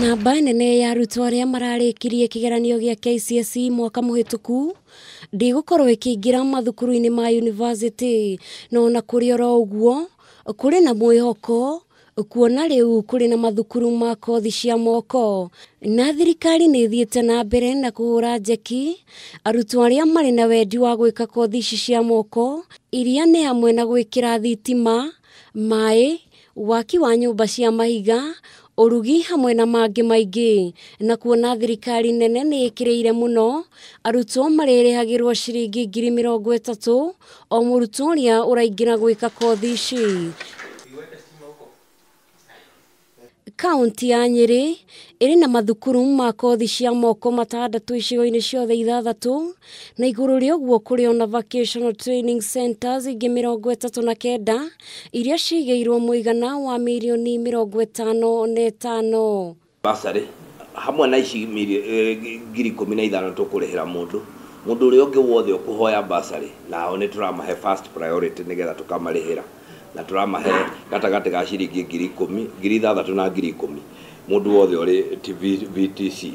Namba nene ya arutwo arĩa mararĩkirie kĩgeranio gĩa KCSE mwaka mũhĩtũku ndĩgũkorwo ĩkĩingĩra mathukuru-inĩ ma yunivasĩtĩ, no ona kũrĩ oro ũguo kũrĩ na mwĩhoko kuona rĩu kũrĩ na mathukuru ma kothi cia moko na thirikari nĩ ĩthiĩte na mbere na kũhũra njeki arutwo arĩa marĩ na wendi wa gwĩka kothi ici cia moko iria nĩ hamwe na gwĩkĩra thitima, maĩ, waki wa nyũmba cia mahiga, ũrugi hamwe na mangĩ maingĩ. Na kuona thirikari nene nĩ ĩkĩrĩire mũno arutwo marĩrĩhagĩrwo ciringi 30,000 o mũrutwo ũrĩa ũraingĩra gwĩka kothi ici. Kaunti ya Nyeri ĩrĩ na mathukuru ma kothi cia moko 6 icigo-inĩ ciothe 6 na igũrũ rĩa ũguo kũrĩ ona vocational training centers ingĩ 39 iria cigĩirwo mũigana wa mirioni 55. Bursary hamwe na ici 15,000 tũkũrĩhĩra mũndũ ũrĩa ũngĩ wothe ũkũhoya bursary, nao nĩ tũramahe first priority nĩgetha tũkamarĩhĩra na tũramahe gatagatĩ ga ciringi 10,000, 6,000 na 10,000 mũndũ wothe ũrĩ VTC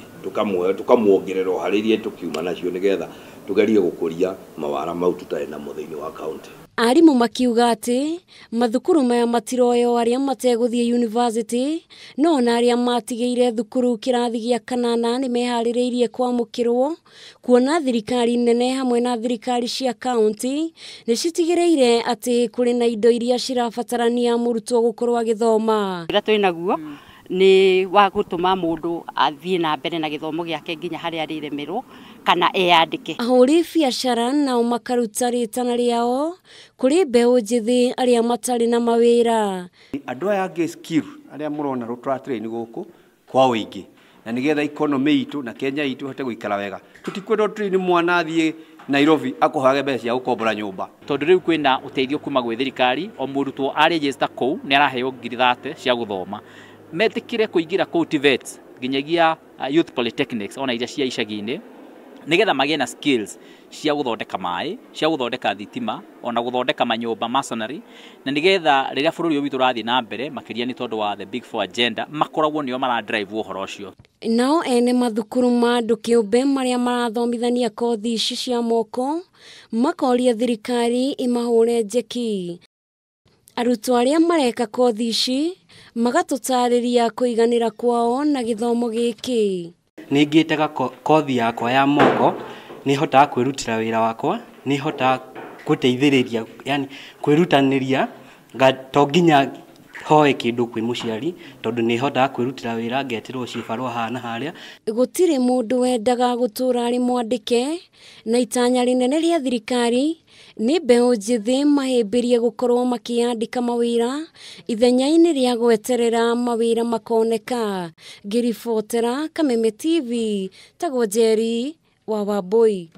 tũkamuongerera o harĩ iria tũkiuma nacio nĩgetha tũgerie gũkũria mawara mau tũtarĩ namo thĩinĩ wa kaunti. Arimũ makiuga atĩ mathukuru maya matiroywo arĩa mategũthiĩ yunivasĩtĩ, no ona arĩa matigĩire thukuru kĩrathi gĩa kanana nĩ meharĩrĩirie kwamũkĩrwo kuona thirikari nene hamwe na thirikari cia kaunti nĩ citigĩrĩire atĩ kũrĩ na indo iria cirabatarania mũrutwo gũkorwo agĩthoma. Ũrĩa twĩ naguo nĩ wa gũtũma mũndũ athiĩ na mbere na gĩthomo gĩake nginya harĩa arĩremerwo kana eyandĩke. Ahũri biacara nao makaruta rĩtana rĩao kũrĩ mbeũ njĩthĩ arĩa matarĩ na mawĩra. Andũ aya angĩ skill arĩa mũrona tũratrain gũkũ kwa ũingĩ na nĩgetha economy itũ na Kenya itũ ĩhote gũikara wega. Tũtikwenda train mwana athiĩ Nairobi akũhoyage mbeca cia gũkombora nyũmba. Tondũ rĩu kwĩna ũteithio kuma gwĩ thirikari, o mũrutwo arĩnjĩsta kũu nĩ araheo 30,000 cia gũthoma. Metĩkĩre kũingĩra kũu TVETs nginyagia youth polytechnics ona iria cia icagi-inĩ nĩgetha magĩe na skills cia gũthondeka maĩ, cia gũthondeka thitima, ona gũthondeka manyũmba masonry, na nĩgetha rĩrĩa bũrũri ũyũ witũ ũrathiĩ na mbere makĩria nĩ tondũ wa the big four agenda makoragwo nĩo mara drive ũhoro ũcio. Nao ene mathukuru ma andũ kĩũmbe marĩa marathomithania kothi ici cia moko makoria thirikari ĩmahũre njeki. Arutwo arĩa mareka kothi ici magatũtarĩria kũiganĩra kwao na gĩthomo gĩkĩ. Nĩ ngĩte kothi yakwa ya moko, nĩ hotaga kwĩrutĩra wĩra wakwa, nĩ hotaga gũteithĩrĩria, yani kwĩrutanĩria, to nginya hoe kĩndũ kwĩ mũciari tondũ nĩ hotaga kwĩrutĩra wĩra ngetĩrwo cibarũa haha na harĩa. Gũtirĩ mũndũ wendaga gũtũra arĩ mwandĩke, na itanya rĩnene rĩa thirikari nĩ mbeũ njĩthĩ mahĩmbĩrie gũkorwo makĩandĩka mawĩra ithenya-inĩ rĩa gweterera mawĩra makoneka. Ngĩribotera Kameme TV, tagwo Njeri wa Wambui.